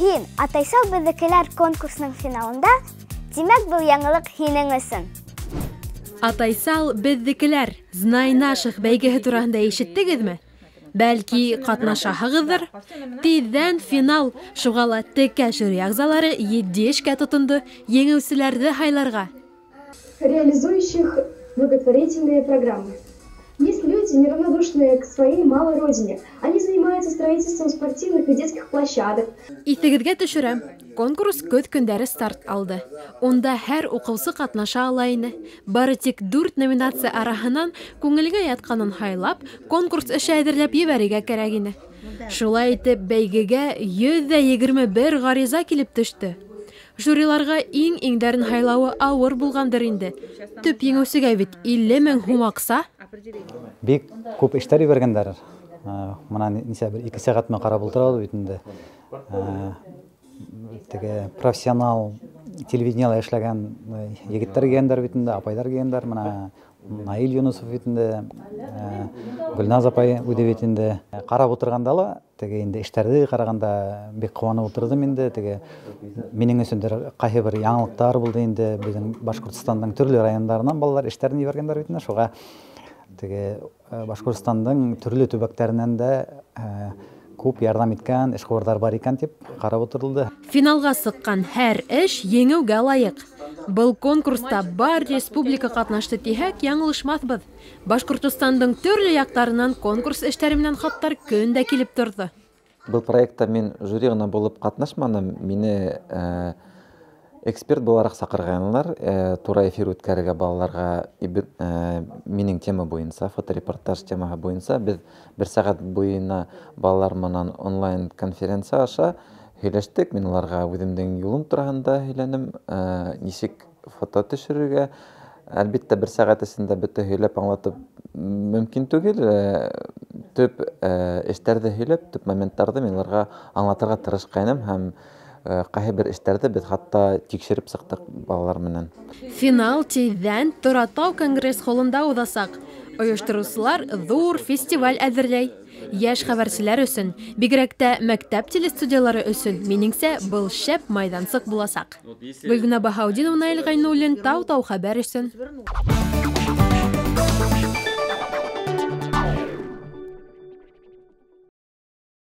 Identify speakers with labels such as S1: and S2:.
S1: Һин Атайсал беҙҙекеләр конкурсының финалында, тимәк, был яңылыҡ һинең өсөн.
S2: Атайсал беҙҙекеләр, Знай наших бәйгеһе тураһында ишеттегеҙме? Бәлки ҡатнашаһығыҙҙыр? Тиҙҙән финал, шуға ла текә жюри ағзалары етди эшкә тотондо, еңеүселәрҙе һайларға.
S3: Реализующих благотворительные программы. Есть люди, неравнодушные к своей малой родине. Они занимаются строительством спортивных и детских площадок.
S2: Иҫегеҙгә төшөрәм, конкурс көҙ көндәре старт алды. Унда һәр уҡыусы ҡатнаша ала ине. Бары тик 4 номинация араһынан күңелгә ятҡанын һайлап, конкурс эше әҙерләп ебәрергә кәрәк ине. Шулай итеп, бәйгегә 121 ғариза килеп төштө. Жюриларға иң-иңдәрен һайлауы ауыр булғандыр инде. Төп еңеүсегә бит 50 мең һум аҡса.
S4: Бик күп эштәр ебәргәндәр. Мына нисә бер 2 сәғәтме ҡарап ултырабыҙ бит инде. Теге профессионал телевидениела эшләгән егеттәр килгәндәр бит инде, апайҙар килгәндәр. Мына Наил Юнусов бит инде, Гөлназ апай үҙе бит инде. Ҡарап ултырғанда ла, теге инде эштәрҙе ҡарағанда бик ҡыуанып ултырҙым инде. Теге минең өсөн ҡайһы бер яңылыҡтар булды инде. Беҙҙең Башҡортостандың төрлө райондарынан балалар эштәрен ебәргәндәр бит инде. Шуға теге Башҡортостандың төрлө төбәктәренән дә күп ярҙам иткән эшҡыуарҙар бар икән тип ҡарап ултырылды.
S2: Финалға сыҡҡан һәр эш еңеүгә лайыҡ. Был конкурста бар республика ҡатнашты тиһәк, яңылышмаҫбыҙ. Башҡортостандың төрлө яҡтарынан конкурс эштәре менән хаттар көн дә килеп торҙо.
S5: Был проектта мин жюри ғына булып ҡатнашманым. Мине эксперт булараҡ саҡырғанлар, тура эфир үткәрергә балаларға минең тема буйынса, фоторепортаж темаһы буйынса беҙ бер сәғәт буйына балалар менән онлайн конференция аша һөйләштек. Мин уларға үҙемдең юлым тураһында һөйләнем, нисек фото төшөрөргә. Әлбиттә, бер сәғәт эсендә бөтә һөйләп аңлатып мөмкин түгел. Төп эштәрҙе һөйләп, төп моменттарҙы мин уларға аңлатырға тырышҡайным һәм ҡайһы бер эштәрҙе беҙ хатта тикшереп сыҡтыҡ балалар менән.
S2: Финал тиҙҙән Торатау конгресс-холында уҙасаҡ. Ойоштороусылар ҙур фестиваль әҙерләй. Йәш хәбәрселәр өсөн, бигерәк тә мәктәп телестудиялары өсөн, минеңсә, был шәп майҙансыҡ буласаҡ. Гөлгенә Баһаутдинова, Наил Ғәйнуллин, Тау-Тау хәбәр өсөн.